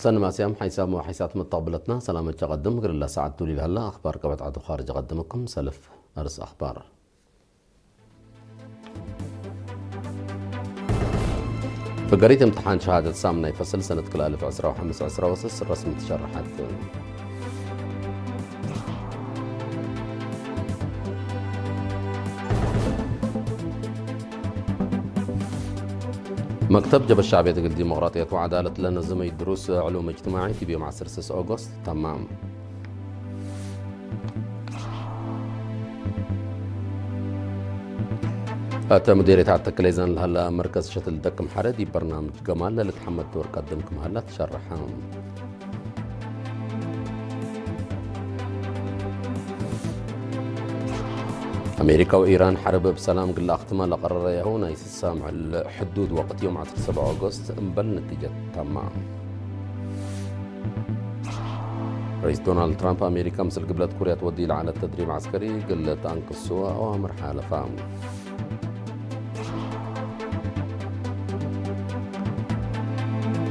ተንማስያም ሓይሳም ወሓይሳት መተቕብለትና ሰላም ጨቐድም ግርላ ሰዓት ዱሊል ሃላ ኣኽባር ቀበት ዓዱ ኻርጅ ቐድምኩም ሰልፍ ኣርስ ኣኽባር። ፍገሪት እምትሓን ሸሃደት ሳምናይ ፈስል ሰነት ክልኣልፍ ዕስራ ወሓምስ ዕስራ ወስስ ረስሚ ተሸርሓት። መክተብ ጀበሻ ቤት ግል ዲሞቅራጥየት ወዓዳለት ለነዝመይ ድሩስ ዕሉም እጅትማዒ ዲብ ዮም ዓሰርተ ስስ ኦጎስት ተማም። እተ ሙዲሬታት ተክሌዛን ለሃላ መርከዝ ሸትል ደቅም ሓረ ዲብ በርናምጅ ገማል ለልትሓመድ ወርቀት ደምክም ሃላ ተሸርሐ። ኣሜሪካ ወኢራን ሓርብ ብሰላም ግላ ኣኽትማ ለቐረረያሁ ናይ ስሳ ምዕል ሕዱድ ወቕት ዮም ዓሰርተ ሰብዓ ኦገስት እምበል ነቲጀት ታማ። ርኢስ ዶናልድ ትራምፕ ኣሜሪካ ምስል ግብለት ኮርያ ትወዲ ለዓለት ተድሪብ ዓስከሪ ግለት ኣንቅሱ ኣዋምር ሓለፋ።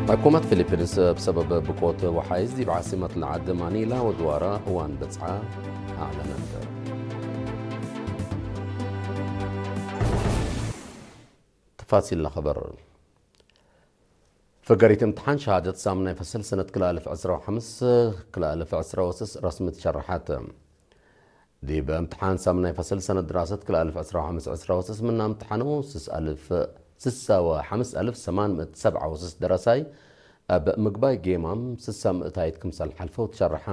ሕኩመት ፊሊፒንስ ብሰበብ ብቆት ወሓይዝ ዲብ ዓሲመት ለዓድ ማኒላ ወድዋራ እዋን በጽዓ ኣዕለነት። ተፋሲል ለኸበር። ፍገሪት እምትሓን ሸሃደት ሳምናይ ፈሰል ሰነት ክልኣልፍ ዕስራ ወሓምስ ክልኣልፍ ዕስራ ወስስ ረስሚ ተሸርሓት። ዲብ እምትሓን ሳምናይ ፈሰል ሰነት ድራሰት ክልኣልፍ ዕስራ ወሓምስ ዕስራ ወስስ ምና እምትሓነው ስስ ኣልፍ ስሳ ወሓምስ ኣልፍ ሰማን ምእት ሰብዓ ወስስ ደረሳይ ኣብ ምግባይ ጌማም ስሳ ምእታይት ክምሰል ሓልፈው ተሸርሓ።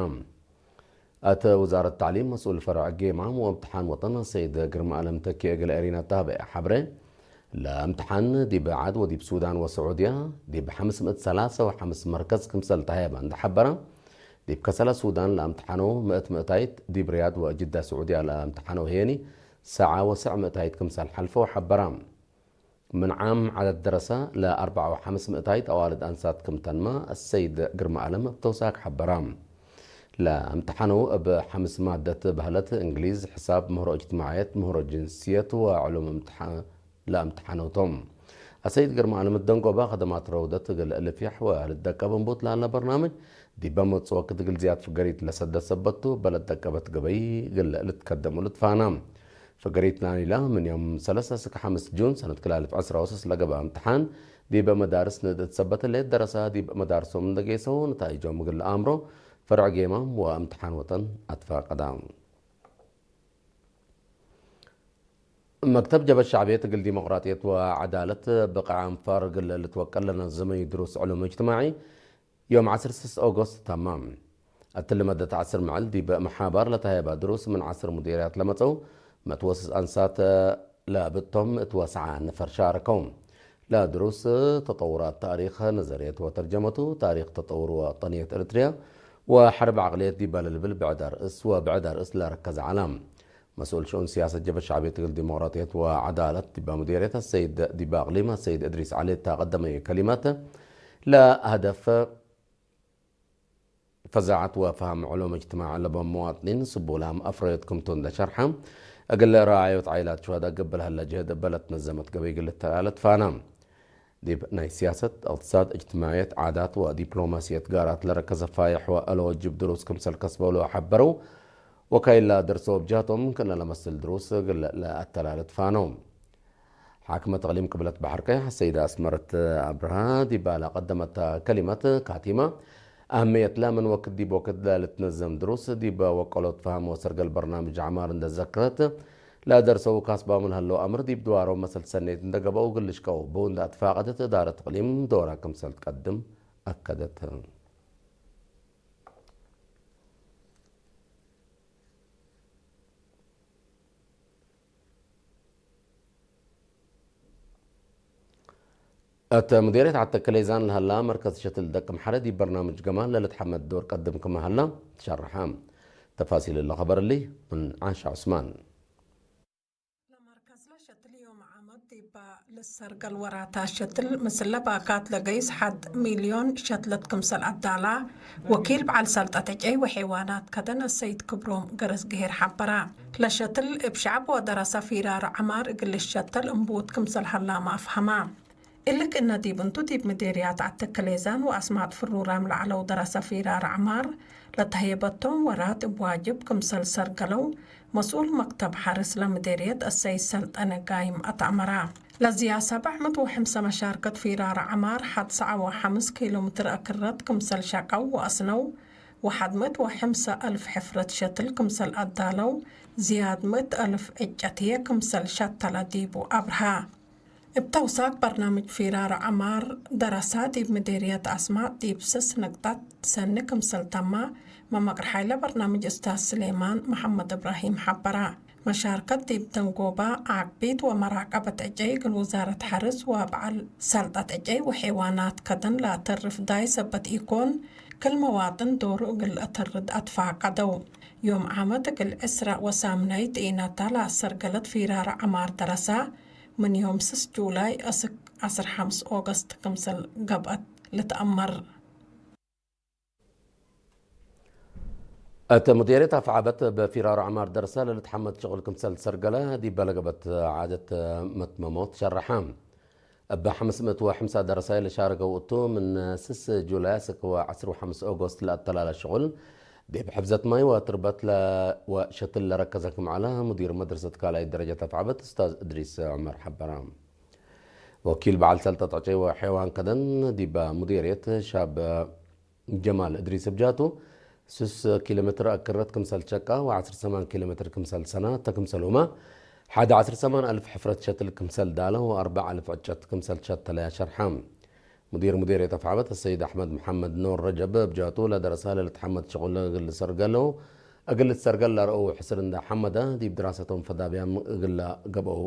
ኣተ ውዛረት ታዕሊም መስኡል ፈርዕ ጌማም ወእምትሓን ወጠን ሰይድ ግርማ ኣለም ተኪ እግል ኤሪና ታህበ ሓብረ። ለእምትሓን ዲብ ዓድ ወዲብ ሱዳን ወስዑድያ ዲብ ሓምስ ምእት ሰላሳ ወሓምስ መርከዝ ክምሰል ተሃየባ እንዳ ሓበራ። ዲብ ከሰላ ሱዳን ለእምትሓነው ምእት ምእታይት ዲብ ሪያድ ወጅዳ ስዑድያ ለእምትሓነው ሄኒ ሰዓ ወሰዕ ምእታይት ክምሰል ሓልፈው ሓበራ። ምን ዓም ዓደት ደረሳ ለኣርባዓ ወሓምስ ምእታይት ኣዋልድ ኣንሳት ክምተንማ እሰይድ ግርማ ኣለም እብ ተውሳክ ሓበራ። ለእምትሓነው እብ ሓምስ ማደት ባህለት እንግሊዝ፣ ሕሳብ፣ ምህሮ እጅትማዕየት፣ ምህሮ ጅንስየት ወዕሉም እምትሓ-፣ ለእምትሓነውቶም። ኣሰይድ ግርማ ኣለም እደንጎባ ከደማት ረውደት እግል ልፍያሕ ወልደቀብ እንቡት ላለ በርናምጅ ዲበ መጽወ ክትግል ዝያድ ፍገሪት ለሰደ ሰበቱ በለደቀበት ገበይ እግል ልትከደሙ ልትፋና። ፍገሪት ናኒላ ምን ዮም ሰለሳ ስክ ሓምስ ጁን ሰነት ክላልፍ ዕስራ ወስስ ለገበ እምትሓን ዲብ መዳርስ ንድእት ሰበት ሌት ደረሳ ዲብ መዳርሶም እንደጌሰው ነታይጆም እግል ኣምሮ ፈርዕ ጌማም ወእምትሓን ወጠን ኣትፋቀዳ። መክተብ ጀበት ሻዕብየት እግል ዲሞቅራጥየት ወዓዳለት ብቕዓ ኣንፋር እግል ልትወቀል ለነዝመይ ድሩስ ዕሉም እጅትማዒ ዮም ዓሰርተ ስስ ኦጎስት ተማም። እትሊ መደት ዓስር መዓል ዲብ መሓባር ለተሃየባ ድሩስ ምን ዓስር ሙዲርያት ለመጸው መትወስስ ኣንሳት ለብቶም እትወስዓ ነፈር ሻረከው። ለድሩስ ተጠውራት ታሪኽ ነዘርየት ወተርጀመቱ ታሪኽ ተጠውር ወጠንየት ኤርትርያ ወሐርብ ዓቅልየት ዲባ ለልብል ብዕዳ ርእስ ወብዕዳ ርእስ ለረከዘ ዓላም። መስኡል ሽኡን ስያሰት ጀበ ሻዕብየት እግል ዲሞቅራጥየት ወዓዳለት ዲባ ሙዲርየት ኣሰይድ ዲባ ኣቅሊም ኣሰይድ እድሪስ ዓሊ እታ ቀደመየ ከሊማት ለሀደፍ ፈዛዓት ወፈሃም ዕሉም እጅትማዕ ለበ መዋጥኒን ስቡላም ኣፍረዮት ክምቱ እንደ ሸርሓ እግል ረዓዮት ዓይላት ሸዋዳ ግብል ሀለ ጅህድ እበለት ነዘመት ገበይ ግል ተላለትፋና። ዲብ ናይ ስያሰት፣ እቕትሳድ፣ እጅትማዕየት፣ ዓዳት ወዲፕሎማስየት ጋራት ለረከዘ ፋይሕ ወአለወጅብ ድሩስ ክምሰል ከስበሉ ሓበረው። ወካይላ ደርሰ ወብጃቶም ክነ ለመስል ድሩስ ግለ ለአተላለትፋነው። ሓክመት እቕሊም ቅብለት ባሕር ቀይሕ ሰይዳ ኣስመረት ኣብርሃ ዲባላ ቀደመታ ከሊመት ካቲማ ኣህመየትላ ምን ወክድ ዲብ ወክድ ለልትነዘም ድሩስ ዲብ ወቀሎት ፋህም ወሰርገል በርናምጅ ዓማር እንደዘክረት ለደርሰው ካስባሙ ለሀለው ኣምር ዲብ ድዋሮም መሰል ሰኔት እንደገበው ግልሽቀው ብኡ እንዳ ኣትፋቀደት እዳረት እቕሊም ዶራ ክምሰል ትቀድም ኣከደት። እተ ሙዴርየት ዓተከ ሌዛን ለሀላ መርከዝ ሸትል ደቅም ሐረ ዲብ በርናምጅ ገማን ለልትሐመድ ዶር ቀድም ክመ ሀላ ትሸርሐ። ተፋሲል እለ ኸበር እሊ ምን ዓሻ ዑስማን። ለመርከዝ ለሸትል ዮም ዓመት ዲባ ልሰርገል ወራታ ሸትል ምስለ ባካት ለገይስ ሐድ ሚልዮን ሸትለት ክምሰል አዳላ ወኪል በዓል ሰልጠት ዕጨይ ወሐይዋናት ከደን አሰይድ ክብሮም ገረዝግሄር ሐበራ። ለሸትል እብ ሸዕብ ወደረሰ ፊራር ዐማር እግል ልሸተል እምቡት ክምሰል ሀላመ አፍሀማ። እልክ እነዲብ እንቱ ዲብ ምዴርያት ዓተከሌዛን ወአስማጥ ፍሩራም ለዐለው ደረሰ ፊራር ዐማር ለተህየበቶም ወራት እብ ዋጅብ ክምሰል ሰርገለው መስኡል መክተብ ሐርስ ለምዴርየት አሰይድ ሰልጠነ ጋይም አትአመራ። ለዝያ ሰብዕ ምእት ወሐምሰ መሻርከት ፊራር ዐማር ሐድ ሰዓ ወሐምስ ኪሎ ምትር አክረት ክምሰል ሸቀው ወአስነው ወሐድ ምእት ወሐምሰ አልፍ ሕፍረት ሸትል ክምሰል አዳለው ዝያድ ምእት አልፍ ዕጨት ህዬ ክምሰል ሸተለ ዲቡ አብርሃ። እብ ተውሳክ በርናምጅ ፊራር ዐማር ደረሳ ዲብ ምዴርየት አስማጥ ዲብ ስስ ነቅጣት ሰኒ ክምሰል ተማ መመቅር ሐይለ በርናምጅ እስታዝ ስሌማን መሐመድ እብራሂም ሐበራ። መሻርከት ዲብ ደንጎባ ዓቅቢት ወመራቀበት ዕጨይ እግል ውዛረት ሐርስ ወበዐል ሰልጠት ዕጨይ ወሐይዋናት ከደን ለአተርፍ ዳይ ሰበት ኢኮን፣ ክል መዋጥን ዶሩ እግል ለአተርድ አትፋቀደው። ዮም ዓመት እግል ዕስራ ወሳምናይት ኢናታ ለአሰርገለት ፊራር ዐማር ደረሳ፣ ምን ዮም ስስ ጁላይ እስክ ዐስር ሐምስ ኦገስት ክምሰል ገብአት ልትአመር። እት ሙዴርየት አፍዓበት በፊራሮ ዐማር ደርሰ ለልትሐመድ ሽቁል ክምሰል ሰርገለ ዲበ ለገበት ዓደት መትመሞት ሸረሐ። እብ ሐምስ ምእት ወሐምሳ ደረሳይ ለሻረገው እቱ ምን ስስ ጁላይ እስክ ወዐስር ወሐምስ ኦጎስት ለአተላለ ሽቁል ዲብ ሕፍዘት ማይ ወትርበት ለ-፣ ወሸትል ለረከዘ ክም ዐለ ሙዲር መድረሰት ካልኣይ ደረጃ ተፍዓበት ኡስታዝ እድሪስ ዑመር ሐበረ። ወኪል በዓል ሰልጠት ዕጨይ ወሐይዋን ከደን ዲበ ሙዲርየት ሻብ ጀማል እድሪስ እብ ጃቱ፣ ስስ ኪሎ ሜትር አክረት ክምሰል ሸቃ ወዐስር ሰማን ኪሎ ሜትር ክምሰል ሰና ተክምሰልሁመ፣ ሐደ ዐስር ሰማን አልፍ ሕፍረት ሸትል ክምሰል ዳለ ወአርበዕ አልፍ ዕጨት ክምሰል ሸተለያ ሸርሐ። ሙዲር ሙዲርየት አፍዓበት አሰይድ አሕመድ መሐመድ ኖር ረጀብ እብ ጃቱ፣ ለደረሳ ለልትሐመድ ሽቁል እግል ሰርገለው፣ እግል ልትሰርገል ለረአው ሕስር እንዳ ሐመደ፣ ዲብ ድራሰቶም ፈዳብያም እግል ገብአው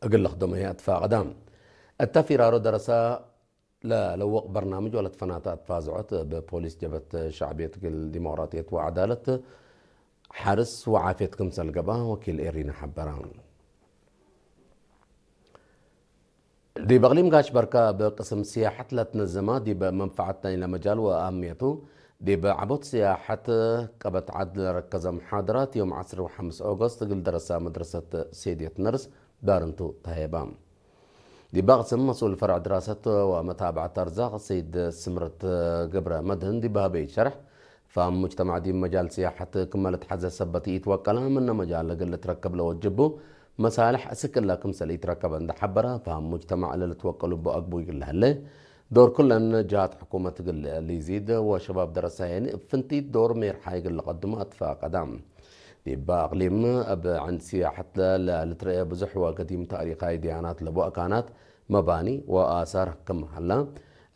እግል ለክደሞ ህዬ አትፋቀዳ። እተ ፊራሮ ደረሳ ለለውቅ በርናምጅ ወለትፈናተ አትፋዝዖት እብ ፖሊስ ጀብሀት ሸዕብየት እግል ዲሞቅራጥየት ወዐዳለት ሐርስ ወዓፍየት ክምሰል ገብአ ወኪል ኤሪና ሐበረ። ዲብ እቅሊም ጋሽ በርካ እብ ቅስም ስያሐት ለትነዘማ ዲብ መንፈዐት ናይለ መጃል ወአህምየቱ ዲብ ዐቦት ስያሐት ቀበት ዐድ ለረከዘ መሓደራት ዮም ዐስር ወሐምስ ኦገስት እግል ደረሳ መድረሰት ሴድየት ነርስ ባርንቱ ተሀየባ። ዲብ አቅስም መስኡል ፈርዕ ድራሰት ወመታብዐት አርዛቅ ሰይድ ስምረት ገብረ መድህን ዲብ ሀበይ ሸርሕ፣ ፋም ሙጅተማዕ ዲብ መጃል ስያሐት ክመ ልትሐዘ ሰበት ኢትወቀላ፣ ምነ መጃል እግል ልትረከብ ለወጅቡ መሳልሕ እስክ እለ ክምሰል ኢትረከበ እንደ ሐበረ፣ ፋም ሙጅተማዕ ለልትወቀሉ እቡ አግቡ እግል ለሀለ፣ ዶር ኩለን ጀሃት ሕኩመት እግል ሊዚድ ወሸባብ ደረሳየኒ እብ ፍንቲት ዶር ሜርሓይ እግል ለቀድሙ አትፋቀዳ። ዲብ አቅሊም እብ ዕንድ ስያሐት ለልትረኤ ብዙሕ ወገዲም ታእሪካይ ድያናት ለቡ አካናት፣ መባኒ ወአሳር ክም ሀላ፣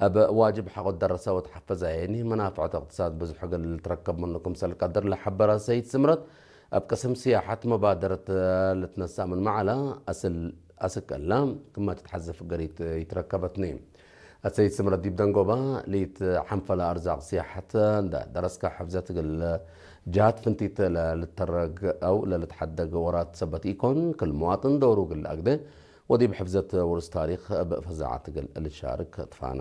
እብ ዋጅብ ሐቆ ደረሰ ወተሐፈዛየኒ መናፍዐት እቅትሳድ ብዙሕ እግል ልትረከብ ምኑ ክምሰል ቀድር ለሐበረ ሰይድ ስምረት፣ እብ ቅስም ስያሐት መባደረት ልትነሳእ ምን መዓላ አስል አስክ እላ ክመ ትትሐዘፍ ገሪት ይትረከበትኒ። አሰይድ ስምረት ዲብ ደንጎባ ሊት ሐንፈለ አርዛቅ ስያሐት እንደ ደረስከ ሕፍዘት እግል ጀሃት ፍንቲት ለልተረግ አው ለልትሐደግ ወራት ሰበት ኢኮን፣ ክል መዋጥን ዶሩ እግል ለአግደ ወዲብ ሕፍዘት ውርስ ታሪክ እብ ፈዛዐት እግል ልሻርክ ትፋነ።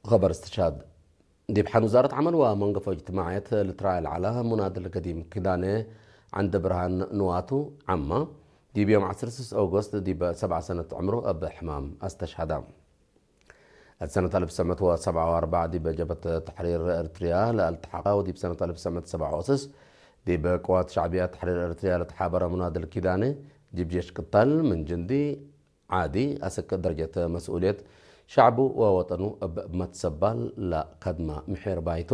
ኸበር እስትሻድ። ዲብ ሐን ውዛረት ዐመል ወመንገፎ እጅትማዕየት ልትረአየ ለዐለ ሙናድል ገዲም ኪዳነ ዐንደ ብርሃን ንዋቱ ዐማ፣ ዲብ ዮም ዐስር ስስ ኦጎስት ዲብ ሰብዓ ሰነት ዕምሩ እብ ሕማም አስተሽሀደ። እት ሰነት አልፍ ትሰዕ ምእት ወሰብዓ ወአርበዕ ዲብ ጀብሀት ተሕሪር ኤርትርያ ለአልትሐቀ ወዲብ ሰነት አልፍ ትሰዕ ምእት ሰብዓ ወስስ ዲብ ቅዋት ሸዕብያ ተሕሪር ኤርትርያ ለተሓበረ ሙናድል ኪዳነ፣ ዲብ ጄሽ ቅታል ምን ጅንዲ ዓዲ አስክ ደረጀት መስኡልየት ሸዕቡ ወወጠኑ እብ መትሰባል ለከድመ ምሒር ባይቱ።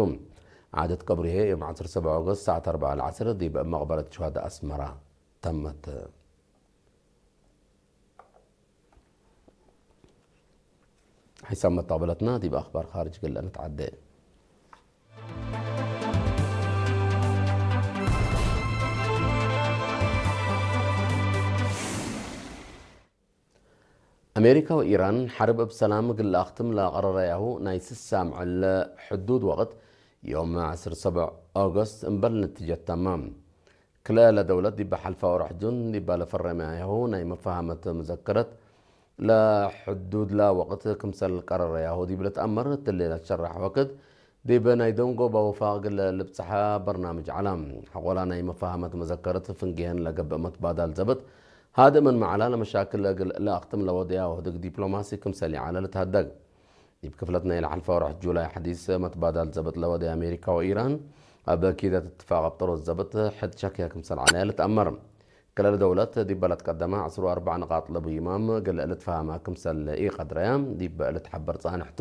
ዓደት ቀብሩ ህዬ ዮም ዐስር ሰብዓ ኦገስት ሰዓት አርበዓ ለዐስር ዲብ መቅበረት ሹሃዳ አስመራ ተመት። ሒሳብ መተቅበለትና ዲብ አኽባር ኻርጅ እግል ንትዓዴ። አሜሪካ ወኢራን ሐርብ እብ ሰላም እግል ለአኽትም ለቀረረያሁ ናይ ስሳ ምዕል ሕዱድ ወቅት ዮም ዐስር ሰብዕ ኦገስት እምበል ንቲጀት ተመ። ክልኤ ለደውለት ዲበ ሐልፈ ወርሕ ጁን ዲበ ለፈረመያሁ ናይ መፋሃመት ሙዘከረት ለሕዱድላ ወቅት ክምሰል ቀረረያሁ ዲብ ልትአመር እትሌ ለትሸራሕ ወክድ ዲብ ናይ ደንጎባ ወፋ ግለ ልብጽሓ በርናምጅ ዓላ። ሐቆላ ናይ መፋሃመት መዘከረት ፍንጌህን ለገብእ መትባዳል ዘብጥ ሃድእ ምን መዓላ ለመሻክል እግል ለአኽትም ለወደያ ወህድግ ዲፕሎማሲ ክምሰል ይዓለ ልትሃደግ። ዲብ ክፍለት ናይ ለሓልፋ ወርሕ ጁላይ ሐዲስ መትባዳል ዘብጥ ለወደያ አሜሪካ ወኢራን፣ ኣብ ኪደት እትፋቅ ኣብ ጥሮት ዘብጥ ሕድ ሸክያ ክምሰል ዓለያ ልትአመር። ክልተ ደውለት ዲብ በለት ቀደማ ዕስራ ወአርባዕ ንቃጥ ለብይማም ግል ልትፈሃማ ክምሰል ኢቀድረያ ዲብ ልትሐበር ጻንሕቱ።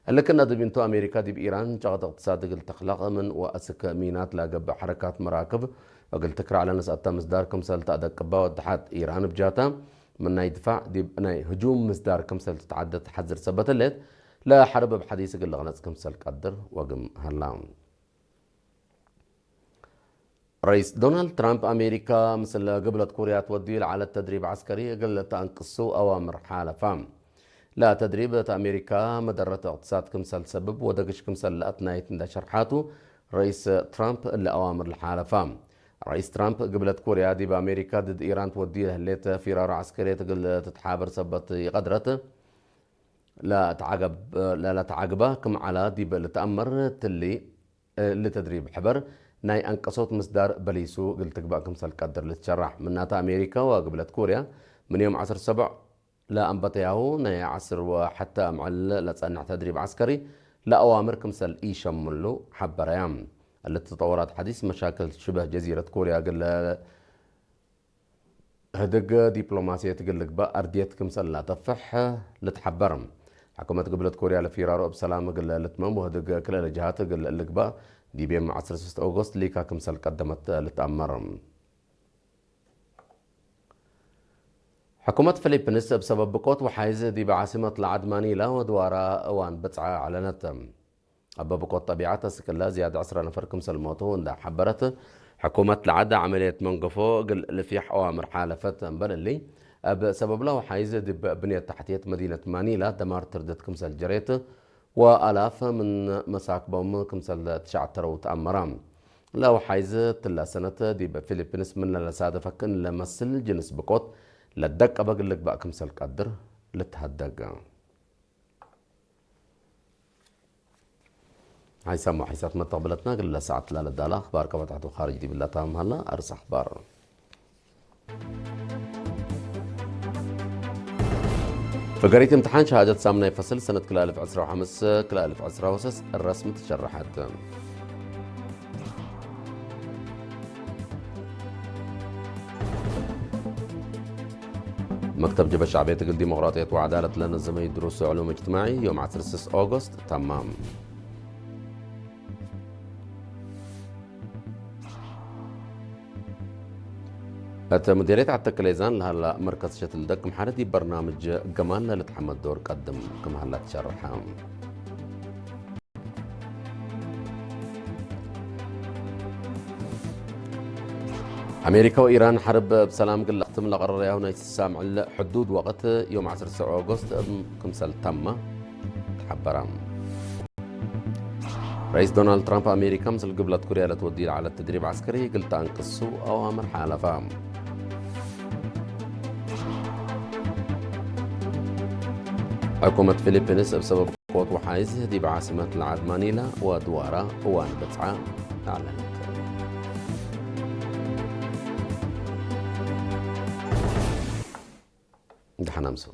እልክና ዲብ እንቱ አሜሪካ ዲብ ኢራን ጨቅጥ እቅትሳድ እግል ተኽለቅ ምን ወአስክ ሚናት ላገብእ ሐረካት መራክብ እግል ትክራዕ ለነስአታ ምስዳር ክምሰል ተአደቅባ ወድሓት። ኢራን ብጃታ ምን ናይ ድፋዕ ዲብ ናይ ህጁም ምስዳር ክምሰል ትትዓደ ተሐዝር ሰበት ህሌት ለሐርብ እብ ሐዲስ እግል ልቅነጽ ክምሰል ቀድር ወግም ሀላ። ረይስ ዶናልድ ትራምፕ አሜሪካ ምስል ግብለት ኮርያ ትወድዩ ለዓለት ተድሪብ ዐስከሪ እግል ተአንቅሱ አዋምር ሓለፋ። ለተድሪብ እት አሜሪካ መደረት እቅትሳድ ክምሰል ሰብብ ወደግሽ ክምሰል ለአትናይት እንዳ ሸርሓቱ ረይስ ትራምፕ እለ አዋምር ለሓለፋ። ረይስ ትራምፕ ግብለት ኮርያ ዲብ አሜሪካ ድድ ኢራን ትወድዩ ለህሌት ፊራሮ ዐስከርየት እግል ትትሓበር ሰበት ይቀድረት ለተዓገብ-፣ ለለተዓግባ ክም ዓላ ዲብ ልትአመር ትሊ እሊ ተድሪብ ሕበር ናይ አንቀሶት ምስዳር በሊሱ እግል ትግባእ ክምሰል ቀድር ልትሸራሕ። ምናተ አሜሪካ ወግብለት ኮርያ ምን ዮም ዐስር ሰብዕ ለአንበተያሁ ናይ ዐስር ወሐተ አምዕል ለጸንሕ ተድሪብ ዐስከሪ ለአዋምር ክምሰል ኢሸምሉ ሐበረያ። እሊ ተጠወራት ሐዲስ መሻክል ሽበህ ጀዚረት ኮርያ እግል ህድግ ዲፕሎማሲየት እግል ልግባእ አርድየት ክምሰል ላተፍሕ ልትሐበር። ሕኩመት ግብለት ኮርያ ለፊራሮ እብ ሰላም እግል ልትመም ወህድግ ክልኤ ጀሃት እግል ልግባእ ዲብ ዮም ዐስር ወሰለስተ ኦጎስት ሊካ ክምሰል ቀደመት ልትአመር። ሕኩመት ፊሊፒንስ እብ ሰበብ ብቆት ወሓይዝ ዲብ ዓሲመት ለዓድ ማኒላ ወድዋራ እዋን ብጽዓ አዕለነት። እብ ብቆት ጠቢዓት አስክላ ዝያድ ዕስራ ነፈር ክምሰል ሞቱ እንዳ ሐበረት። ሕኩመት ለዓድ ዐመልየት መንገፎ እግል ልፊሕ አዋምር ሓለፈት። እምበል እሊ፣ እብ ሰበብ ለወሓይዝ ዲብ ብንየት ታሕትየት መዲነት ማኒላ ደማር ትርድት ክምሰል ጀሬት፣ ወአላፍ ምን መሳክቦም ክምሰል ትሸዕተረው ተአመራ። ለወሓይዝ ትላ ሰነት ዲብ ፊሊፒንስ ምን ለለሳደፈ ክእን ለመስል ጅንስ ብቆት ለደቀበ እግል ልግባእ ክምሰል ቀድር ልትሀደግ። ሓይሳሞ ሓይሳት መተቕብለትና ግለ ሰዓት ላለዳላ ኣኽባር ቀበታሕቱ ኻርጅ ዲብላ ታምሃላ ኣርስ ኣኽባር። ፍገሪት እምትሓን ሸሃደት ሳምናይ ፈስል ሰነት ክልተ ኣልፍ ዕስራ ወሓምስ ክልተ ኣልፍ ዕስራ ወሰስ ረስሚ ተሸረሐት። መክተብ ጀበ ሻዕብየት እግል ዲሞቅራጥየት ወዓዳለት ለነዘመ ይድሩስ ዕሉም እጅትማዒ ዮም ዐስር ስስ ኦገስት ተማም። እት ምዴርየት ዓተክሌዛን ለሃላ መርከዝ ሸትል ደቅም ሓደ ዲብ በርናምጅ ገማል ለልትሐመድ ዶር ቀድም ክም ሃላ ትሸርሐ። አሜሪካ ወኢራን ሐርብ ብሰላም ግላኽትም ለቀረረያሁ ናይ ስሳ ምዕል ሕዱድ ወቅት ዮም ዐስር ኦጎስት ክምሰል ተማ ተሐበራ። ረኢስ ዶናልድ ትራምፕ አሜሪካ ምስል ግብለት ኩርያ ለትወዲ ለዓለት ተድሪብ ዐስከሪ ግልታ አንቅሱ አዋምር ሓለፋ። ሕኩመት ፊሊፒንስ እብ ሰበብ ቆት ወሓይዝ ዲብ ዓስመት ለዓድ ማኒላ ወድዋራ እዋን በጽዓ ኣዕለነት። ደሓን ኣምሱ።